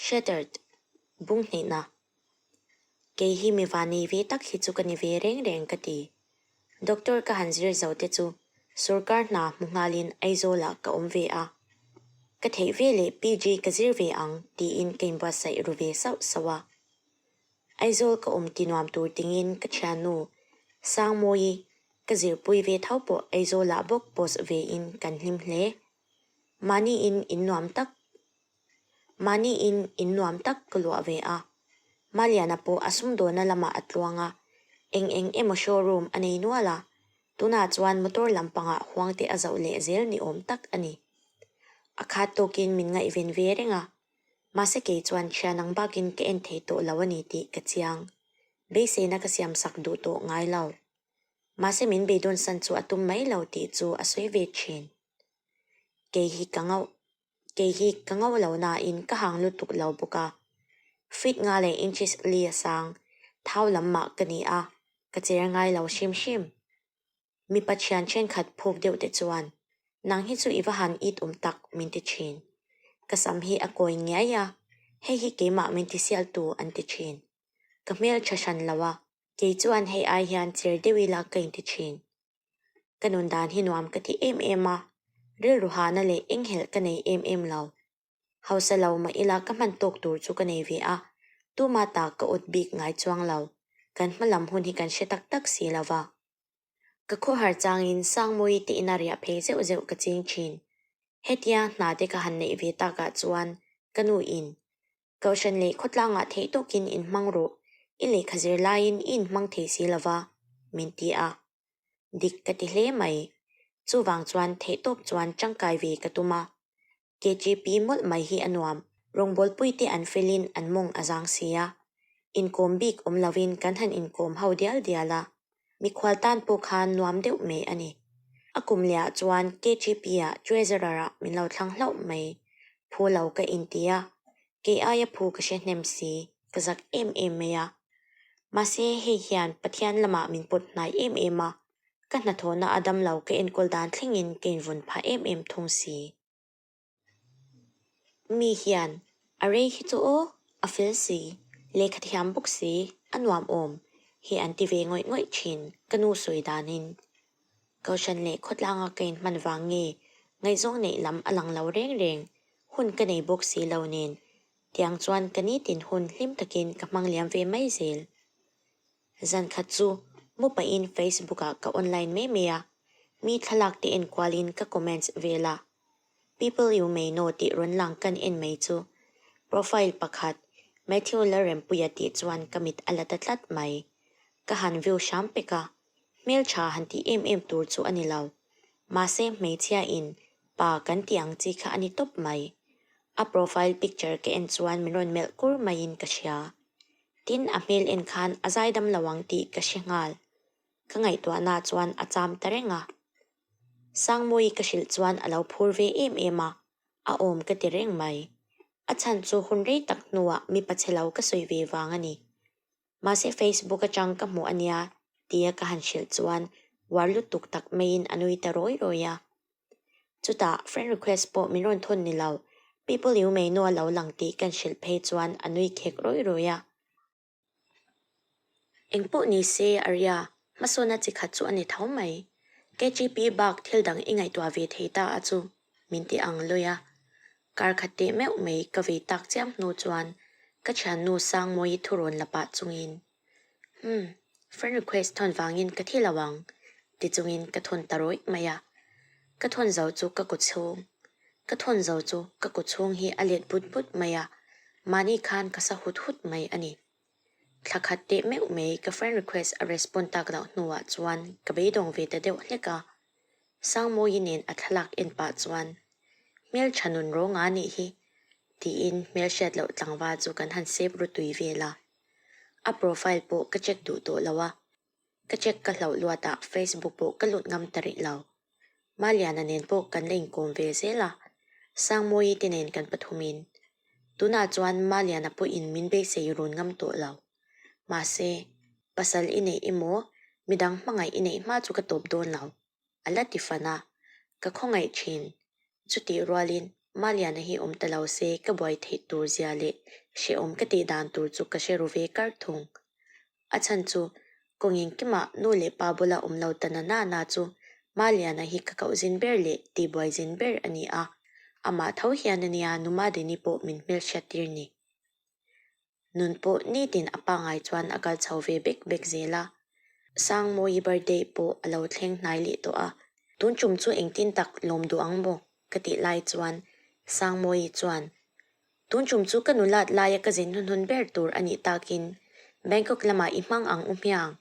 Shattered, Bung hnihna. Kei hi mi vanei ve tak hi chu ka ni ve reng reng ka ti. Doctor ka han zir zo te chu sorkar hna hmu nghalin Aizawlah ka awm ve a. Ka theih ve leh PG ka zir ve ang tiin ka inbuatsaih ru ve sauh sauh a. Aizawl ka awm ti nuam tur tingin ka thiannu Sangmawi ka zirpui ve tho pawh Aizawlah bawk post ve in kan hlim hle. Mahni in in nuam tak Mahni in in nuam tak ka luah ve a. Maliana pawh a sumdawna lamah a tluang a, eng eng emaw showroom a nei nual a, tunah chuan motor lampangah huangte a zoh leh zel ni awm tak a ni. A khat tawkin min ngaihven ve reng a, Mahse kei chuan thian ang bakin ka en thei tawh lo a ni tih ka chiang. Beiseina ka siam sak duh tawh ngai lo. Mahse min beidawn san chu a tum mai lo tih chu a sawi ve thin. Kei hi ka ngauh kei hi ka ngauh lo nain ka hang lutuk lo bawk a. Feet nga leh inches li a sang, thau lam mah ka ni a, ka cher ngai lo hrim hrim. Mipa thian thenkhat phuk deuh te chuan, Nang hi chu i va han it awm tak, min ti thin. Ka sam hi a kawi ngiai a, hei hi keimah min ti sial tu an ti thin. Ka hmel tha hran lo a, kei chuan hei ai hian cher deuh ila ka inti thin. Ka nun dan hi nuam ka ti em em a, rilru hahna leh enghelh ka nei em em lo. Hausa lo mah ila ka hman tawk tur chu ka nei ve a, tuma ta ka awt bik ngai chuang lo, kan hma lam hun hi kan hre tak tak si lo va. Ka khawhar changin Sangmawi te ina riah phei zeuh zeuh ka ching thin. Hetia hna te ka han neih ve takah chuan ka nu in, Kohhran leh khawtlangah theih tawkin inhmang rawh, i lehkha zir laiin i inhmang thei si lo va, min ti a. Dik ka ti hle mai. Chuvang chuan theihtawp chuan tangkai ve ka tum a. KGP mawlh mai hi a nuam, rawngbawlpuite an felin an mawng a zang si a. Inkawm bik awm lovin kan han inkawm ho dial dial a, mikhual tan pawh khan nuam deuh mai a ni. A kum lehah chuan KGP-ah Treasurer-ah min lo thlang hlauh mai. Phu lo ka inti a, kei aia phu ka hre hnem si, ka zak em em mai a. Mahse hei hian Pathian lamah min pawt hnai em em a, ka hnathawhna a dam lo ka enkawl dan thlengin ka invun phah em em thung si. Mi hian a rei hi chu aw, a fel si, lehkha thiam bawk si, a nuam awm hi an ti ve ngawih ngawih thin ka nu sawi danin. Kohhran leh khawtlanga ka inhman vang nge ngaihzawng neih lam a lang lo reng reng, hun ka nei bawk si lo nen tiang chuan ka nitin hun hlim takin ka hmang liam ve mai zel. Zan khat chu mu pahin Facebook ah ka online mai mai a, mi thlalak te en kualin ka comments vel a. People you may know tih rawn lang kan en mai chu profile pakhat Matthew Lalrempuia tih chuan ka mit a la ta tlat mai. Ka han view hram pek a, hmeltha han tih em em tur chu a ni lo. Mahse hmeichhia in pa kan tih ang chi kha a ni tawp mai. A profile picture ka en chuan min rawn melh kur maiin ka hria. Tin, a hmel en khan a zaidam lo ang tih ka hre nghal. Ka ngaihtuahna chuan a cham ta reng a. Sangmawi ka hrilh chuan a lo phur ve em em a, a awm ka ti reng mai. A chhan chu hun rei tak hnuah mipa chhe lo ka sawi ve vang a ni. Mahse Facebook atang ka hmuh a nia tia ka han hrilh chuan uar lutuk tak maiin a nui ta rawi rawi a. Chutah friend request pawh min rawn thawn ni lo, people you may know a lo lang tih kan hrilh phei chuan a nui khek rawih rawih a. Eng pawh ni se Arya, hmasawnna chi khat chu a ni tho mai. KGP bak thil dang i ngaihtuah ve thei ta a chu, min ti ang lawi a. Kar khat teh meuh mai ka vei tak chiam hnu chuan ka thiannu Sangmawi thurawn la pah chungin, Umm, friend request thawn vangin ka thi lo ang, ti chungin ka thawn ta rawih mai a. Ka thawn zo chu ka kaw chhung, ka thawn zo chu ka kaw chhung hi a let but but mai a, mahni khan ka sa hut hut mai a ni. Thla khat teh meuh mai ka friend request a respond tak loh hnuah chuan ka beidawng ve ta deuh hlek a. Sangmawi nen a thlalak en pah chuan, Hmeltha nun rawng a nih hi, tiin hmelhriat loh tlangval chu kan han sep ru tui vel a. A profile pawh ka check duh tawh lo a, ka check ka hlauh luatah Facebook pawh ka lut ngam ta rih lo. Maliana nen pawh kan la inkawm ve zel a, Sangmawi te nen kan pathumin. Tunah chuan Maliana pawhin min beisei run ngam tawh lo. Mahse, pasal i neih emaw, midang hmangaih i neih hma chu ka tawp dawn lo, a la ti fan a, ka khawngaih thin. Chutih rualin. Maliana hi awm ta lo se ka buai theih tur zia leh hrehawm ka tih dan tur chu ka hre ru ve kar thung. A chhan chu kawng engkimah nu leh pa bula awm lo ta na na na chu Maliana hi ka koh zin ber leh tihbuai zin ber a ni a, amah tho hian a nia nu Madini pawh min hmelhriat tir ni. Nun pawh nitin a pangai chuan a kal chho ve bek bek zel a. Sangmawi birthday pawh a lo thleng hnai leh tawh a, tun tum chu engtin tak lawm duh ang maw ka tih lai chuan Sangmawi chuan Tun tum chu ka nulat laia ka zin hnuhnun ber tur a nih takin Bangkok lamah i hmang ang u hmiang.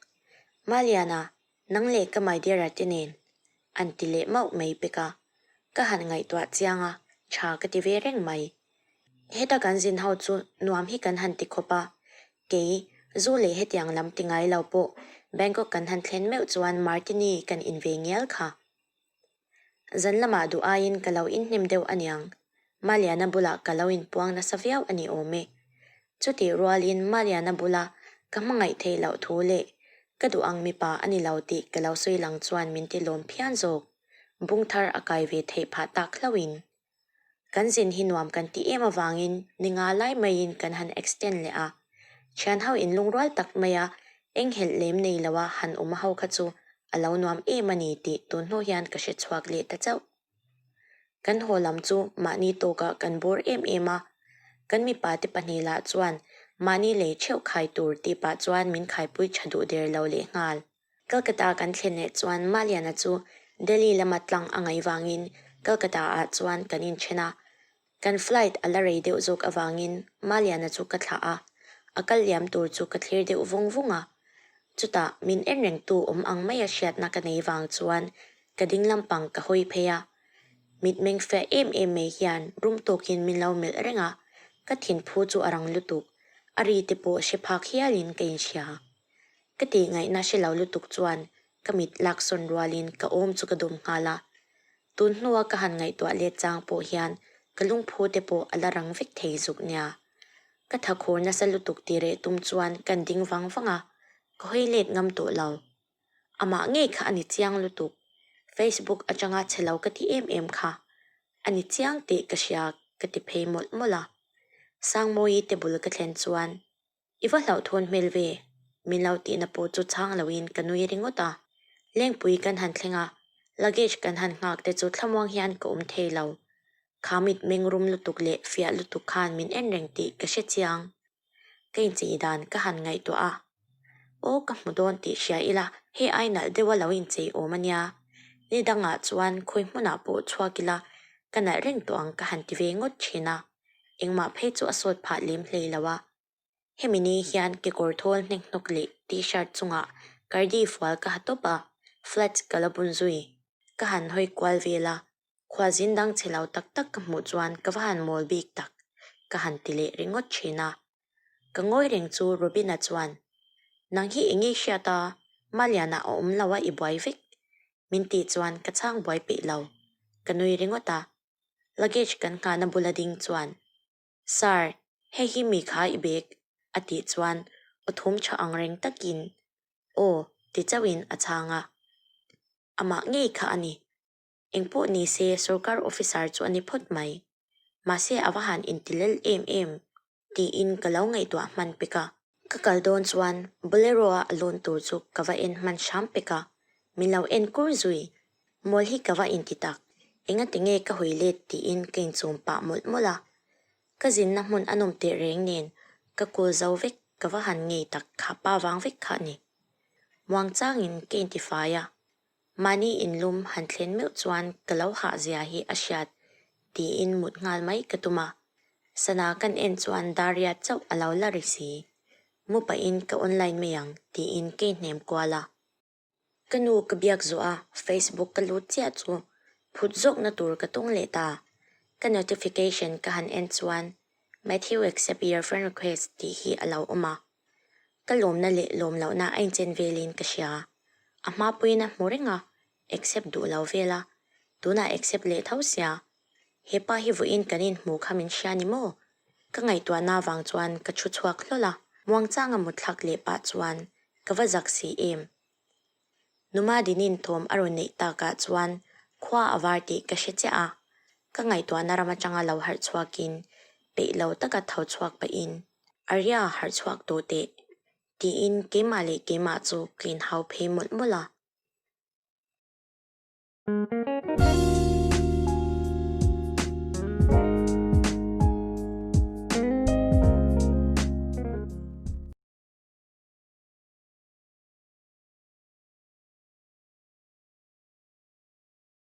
Maliana, nang leh ka my dear-a te nen an ti leh mauh mai pek a, ka han ngaihtuah chiang a, tha ka ti ve reng mai. Heta kan zin ho chu nuam hi kan han ti khawp a, kei zu leh hetiang lam ti ngai lo pawh Bangkok kan han thlen meuh chuan Martini kan in ve ngial kha. Zan lamah duh aiin ka lo inhnem deuh aniang, Maliana bulah ka lo inpuang nasa viau a ni awm e. Chutih rualin Maliana bula ka hmangaih theih loh thu leh ka duh ang mipa a ni lo tih ka lo sawi lang chuan min ti lawm phian zawk, bung thar a kai ve theih phah tak hlauhin. Kan zin hi nuam kan ti em avangin ni nga lai maiin kan han extend leh a. Thian ho inlungrual tak maia enghelh lem nei loa han awm ho kha chu a lo nuam em a ni tih tun hnu hian ka hre chhuak leh ta chauh. Kan haw lam chu mahni tawkah kan bawr em em a, kan mipa te pahnih lah chuan mahni lei theuh khai tur tih pah chuan min khaipui tha duh der lo lehnghal. Calcutta kan thlen leh chuan Maliana chu Delhi lama tlang a ngaih vangin Calcutta ah chuan kan inthen a. Kan flight a la rei deuh zawk avangin Maliana chu ka thlah a, a kal liam tur chu ka thlir deuh vung vung a. Chutah min en rengtu awm ang maia hriatna ka nei vang chuan ka ding lampang ka hawi phei a. Mitmeng fiah em em mai hian rum tawkin min lo melh reng a, ka thinphu chu a rang lutuk, a ri te pawh hre phak hialin ka inhria. Ka tih ngaihna hre lo lutuk chuan ka mit lak sawn rualin ka awm chu ka dawm nghal a. Tun hnua ka han ngaihtuah let chang pawh hian ka lungphu te pawh a la rang vek thei zuk nia. Ka tha khur nasa lutuk ti reh tum chuan kan ding vang vang a, ka hawi let ngam tawh lo. Amah ngei kha a ni chiang lutuk. Facebook atanga chhe lo ka ti em em kha. A ni chiang tih ka hria ka ti phei mawlh mawlh a. Sangmawi te bul ka thlen chuan I va hlauhthawn hmel ve, min lo tihna pawh chu chhang loin ka nui ringawt a. Lengpui kan han thleng a, luggage kan han nghak te chu thlamuang hian ka awm thei lo. Kha mit meng rum lutuk leh fiah lutuk khan min en reng tih ka hre chiang. Ka inchei dan ka han ngaihtuah a. Aw ka hmu dawn tih hria ila hei ai nalh deuha lo inchei awm a nia. Ni dangah chuan khawi hmunah pawh chhuak ila ka nalh reng tawh ang ka han ti ve ngawt thin a. Engmah phei chu a sawt phah lem hlei lo a. Hemi ni hian kekawr thawl hnek hnawk leh t-shirt chungah cardi fual ka ha tawp a, flats ka la bun zui. Ka han hawi kual vel a, khualzin dang chhe lo tak tak ka hmuh chuan ka va han mawl bik tak ka han ti leh ringawt thin a. Ka ngawi reng chu Robina chuan, Nang hi eng nge hriat a, Maliana a awm lo a i buai vek? Min tih chuan ka chhang buai peih lo. Ka nui ringawt a, luggage kan nghahna bula ding chuan, Sir, hei hi mi kha i bag? a tih chuan aw thum tha ang reng takin, Aw, ti chauhin a chhang a. Amah ngei kha a ni. Engpawh ni se sorkar officer chu a ni phawt mai. Mahse a va han intilel em em tiin ka lo ngaihtuah hman pek a. Ka kal dawn chuan Bolero-a a lawn tur chu ka va en hman hram pek a, min lo en kur zui. Mawl hi ka va inti tak, engati nge ka hawi let tiin ka inchum pah mawlh mawlh a. Ka zinna hmun a nawm teh reng nen ka kul zo vek ka va han ngei tak kha pa vang vek kha a ni. Muangchangin ka intifai a, Mahni inlum han thlen meuh chuan ka lo hah zia hi a hriat tiin mut nghal mai ka tum a. Sana kan en chuan Daria chauh a lo la ri si. Mu pahin ka online mai ang tiin ka inhnem kual a. Ka nu ka biak zawh a Facebook ka lut chiah chu phut zawkna tur ka tawng leh ta. Ka notification ka han en chuan Matthew accept your friend request tih hi a lo awm a. Ka lawmna leh lawm lohna a inchen velin ka hria. A hma puiin a hmu reng a, accept duh lo vel a, tunah accept leh tho sia. He pa hi vawiin kan inhmu kha min hria ni maw? Ka ngaihtuahna avang chuan ka thu chhuak hlawl a, muangchanga mutthlak leh pah chuan ka va zak si em. Numa Dinin thawm a rawn neih takah chuan khua a var tih ka hre chiah a. Ka ngaihtuahna ram atanga lo harh chhuakin peih lo taka tho chhuak pahin, Arya harh chhuak tawh teh, tiin keimah leh keimah chu ka inhau phei mawlh mawlh a.